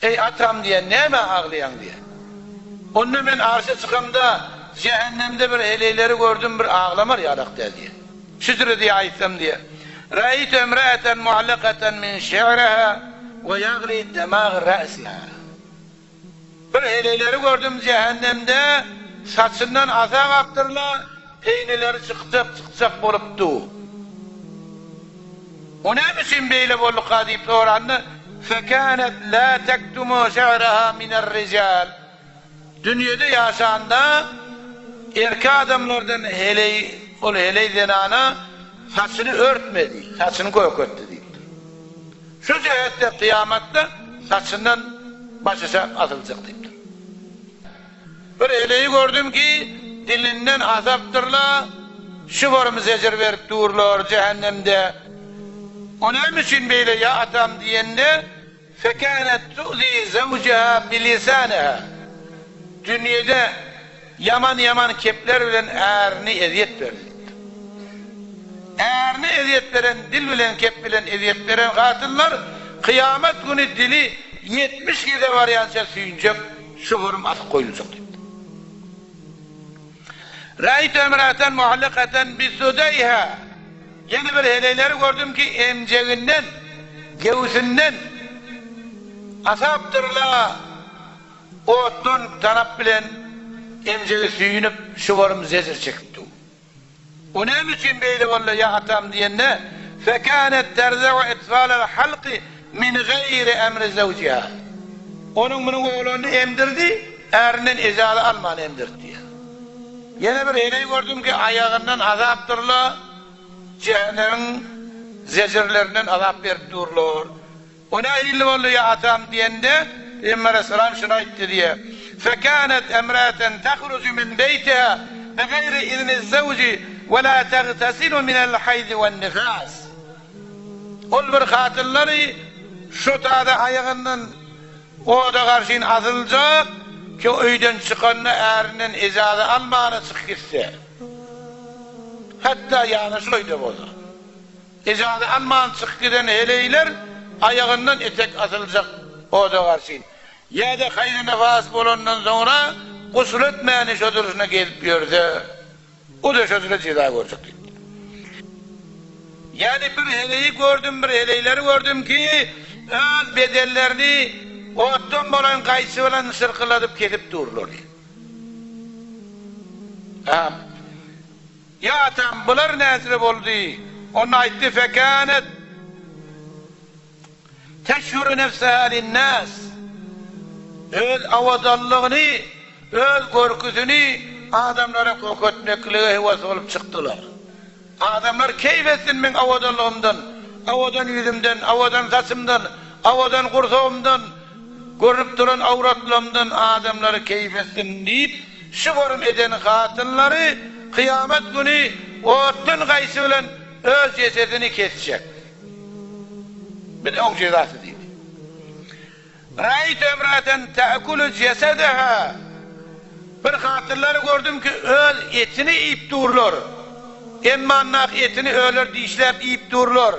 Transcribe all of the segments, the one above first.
Eý, atam diýýär, nämä aglaýaň diýýär. Onda men arşa çykamda, jähennemde bir heleýleri gördüm, bir aglamar ýalak däl diýýär. Şüjre diýýär aýtsam diýýär. Raýtu emraeten muallakaten min şi'riha we ýagli demag ra'siha. Bir heleýleri gördüm jähennemde, saçyndan asak akdyrla, peýneleri çykjak-çykjak bolup dur. O näme üçin beýle bolduka diýip soranda, Fekânet lâ tektumu şe'reha mine'r-rijâl. Dünýede ýaşanda erkek adamlardan heleý, ol heleý zenana saçyny örtmedi, saçyny köketdi diýipdir. Şu jähetde kyýamatda saçyndan başaşak asyljak diýipdir. Bir heleýi gördüm ki, dilinden asapdyrla, şu borum zejir berip durlar jähennemde. O näme üçin beýle ýa atam diýende, Fekânet tu'zî zewceha bilisâniha, Dünýede ýaman-ýaman kepler bilen ärini ezýet berdi diýipdir. Ärine ezýet beren, dil bilen, kep bilen ezýet beren hatynlar kyýamat güni dili 70 geze barýança süýnjek, şu hörüm asyp goýuljak diýipdir. Raýtu emraten muallakaten bisudayha, Ýene bir heleýleri gördüm ki, emjeginden, göwsünden asapdyrla, otdan tanap bilen emjegi süýnüp, şubarym zejr çekip dur. O näme üçin beýle boldy, ýa atam diýende, Fekânet terze'u etfâlel halki min gaýri emri zewjiha. Onuň munuň oglanyny emdirdi, ärinden ejaza alman emdirdi diýýär. Ýene bir heleý gördüm ki, aýagyndan azapdyrla, Jähennemiň zejirlerinden azap berip durlar. O nähili boldy ýa atam diýende, Pygamber aleyhissalam şuny aýtdy diýýär, Fekânet emrâten tehruju min beýtiha bigaýri izniz-zewji we lâ tegtesilu minel haýzi wen-nifâs. Ol bir hatynlary şo tada aýagyndan oda garşyn asyljak ki öýden çykanda ärinden ejaza almana çykyp gitse. Hatda ýanaşyk öýde bolsa. Ejaza alman çykyp giden heleýler aýagyndan etek asyljak oda garşyn. Ýa-da haýzy-nifas bolandan soňra gusul etmäni şo durşuna gezip ýörse, o-da şo jüre jeza görjek diýipdir. Ýagny bir heleýi gördüm, bir heleýleri gördüm ki, öz bedenlerini otdan bolan gaýçy bilen şyrkyladyp kesip durlar diýip. Ä, Ýa atam, bular näzire boldy? Onda aýtdy, Fekânet teşhuru nefseha linnâs. Öz awadanlygyny, öz görküsini adamlara köketmeklige höwes bolup çykdylar. Adamlar keýp etsin meň owadanlygymdan, owadan ýüzümden, owadan saçymdan, owadan gursagymdan, görnüp duran awratlamdan adamlar keýp etsin diýip, şu görüm eden hatynlary kyýamat güni otdan gaýçy bilen öz jesedini kesjek. Biz oň jezasy diýdi. Raýtu emraten ta'kulu jesedeha, Bir hatynlary gördüm ki, öz etini iýip durlar. Emmandaky etini öler dişläp iýip durlar.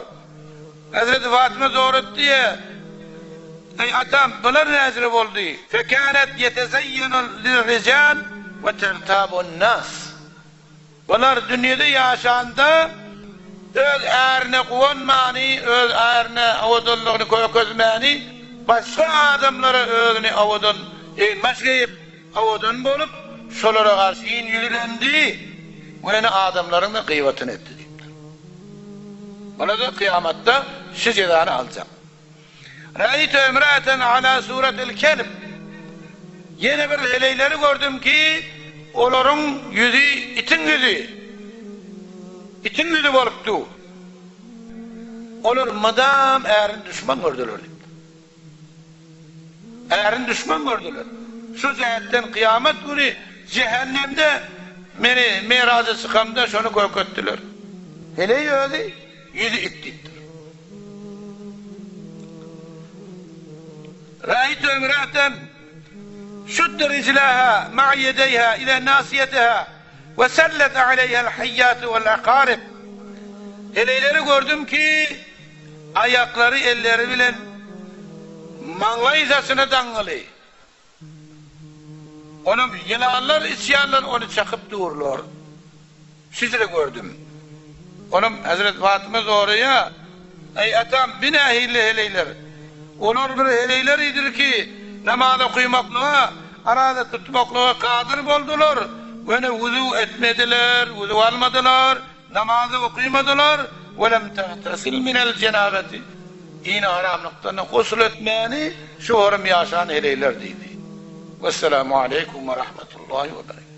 Hezreti Fatyma soratdy, Eý atam, bular näzire boldy? Fekânet yetezeyyenu lirrical ve tegtabun-nas. Bular dünýede ýaşanda öz ärine guwanmany, öz ärine owadanlygyny kökezmäni, başga adamlara özüni owadan egin-baş geýip, owadan bolup, şolara garşy ýüzlendi we ýene adamlaryň-da gyýbatyny etdi diýipdir. Bular-da kyýamatda şu jezany aljak. Raýtu imra'aten ala suratil kelb. Ýene bir heleýleri gördüm ki, olaryň ýüzi itiň ýüzi. Itiň ýüzi bolup dur. Olar mydam ärini duşman gördüler diýipdir. Ärini duşman gördüler. Şu jähetden kyýamat güni jähennemde meni meraja çykamda şony görkezdiler. Heleý özi ýüzi it diýipdir. Raýtu imra'aten şudde rijlaha ma'a ýedeýha ila nasiýetiha we sellet aleýhel haýýatu wel akarib. Heleýleri gördüm ki, aýaklary elleri bilen. Maňlaý saçyna daňyly. Onam ýylanlar, içýanlar ony çakyp durlar. Şüjre gördüm. Onam Hezret Fatyma soraýar, Eý, atam, bi nähili heleýler? Olar bir heleýler idir ki, namaz okymaklyga, araza tutmaklyga kadyr boldular, ýöne wuzu etmediler, wuzu almadylar, namazy okymadylar, welem tehtasil minel jenabeti, dini haramlykdan gusl etmäni şu orum ýaşan heleýler diýdi. Wesselamu aleýkum we rahmetullahi we berekatuh.